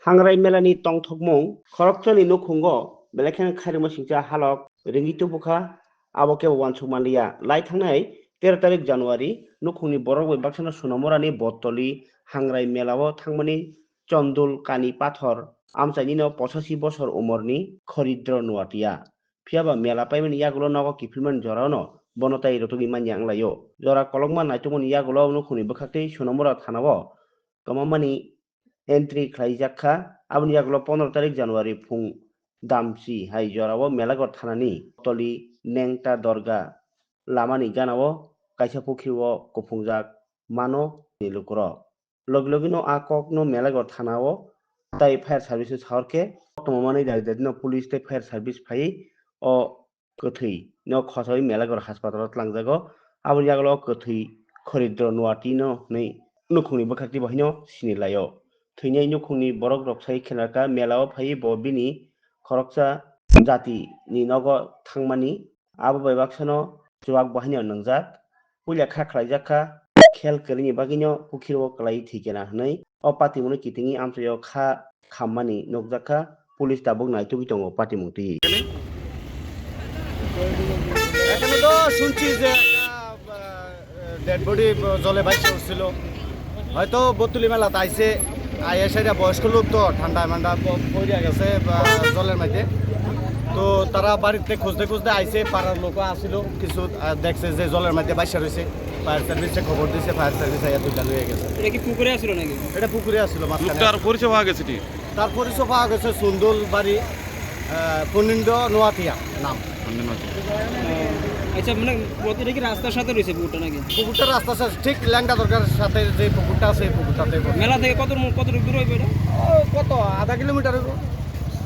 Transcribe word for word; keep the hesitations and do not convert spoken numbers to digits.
Hangrai melani tongthokmung khoroksani nukhungo belai kheno khairima singcha halok ringwi tubukha, abo kebo uansuk manliya. Lai thangnai tero tarik January nukhungni borok bai baksano Sonamurani Botoli Hangrai melao thangmani Chondul Kani Pathor amchainino pochashi bosor umorni Khoridro Nuatia. Phiyaba mela paimani yagulo nogo kiphilmani jorao no bono tai rwtugwi manya wnglaio. Jora kolokma naitukmani yagulo nukhungni bwkhaktwi Sonamura thanao kwmamani entry khlaijak kha. Aboni yagulo pondro tarik January phung damchi hai jorao Melagor thanani Toli Nengta Dorga lamani ganao kaisa pukhrio kuphungjak mano ni lukurok. Logi logino a kokno Melagor thanao tai fire service no sahor khe koktwma manwi dagi dagino police tei fire service phaiwi o kwthwi no khosawi Melagor haspatalo tlangjago. Aboni yagulo kwthwi Khoridro Nuati no hwnwi nukhungni bwkhakti bo haino sinilaio. Thwinai nukhungni borok rok sai khenarkha melao phaiwi bo bini khoroksa jati ni nogo thangmani. Abo bai baksano chuwak bo haino nwngjak. Puila kha khlaijak kha, khel kwrwini bagwino pukhiro kwlai thwikena hwnwi o patimungno kitingwi amchaio kha khammani nukjak kha. Police tabuk naitugwi tongo patimung twi. এখানে তো শুনছি যে একটা, আহ, dead body জলে ভাসে উঠছিল। হয়তো বতুলি মেলাতে আইছে, আইয়া সেটা বয়স্ক লোক তো, ঠান্ডা মান্ডা প-, পড়িয়া গেছে, বা, জলের মধ্যে। তো তারা বাড়িতে খুঁজতে খুঁজতে আইছে, পাড়ার লোকও আসিল, কিছু, আহ, দেখছে যে জলের মধ্যে ভাসে রয়েছে। ফায়ার সার্ভিসে খবর দিছে, ফায়ার সার্ভিস আইয়া দুইটা লইয়া গেছে। এটা কি পুকুরে আসলো নাকি? এটা পুকুরে আসলো মাঝখানে। লোকটার পরিচয় পাওয়া গেছে কি? তার পরিচয় পাওয়া গেছে সুন্দর বাড়ি, আহ, ফণীন্দ্র নোয়াতিয়া নাম। ফণীন্দ্র নোয়াতিয়া। আহ, আচ্ছা, মানে, এটা কি রাস্তার সাথে রয়েছে পুকুরটা নাকি? পুকুরটা রাস্তার সাথে, ঠিক ল্যাংটা দরগার সাথে যে পুকুরটা আছে, এই পুকুরটাতে পড়ে। মেলা থেকে কত মু-, কত দূর হইবে এটা? ও, কত? আধা কিলোমিটার হইব।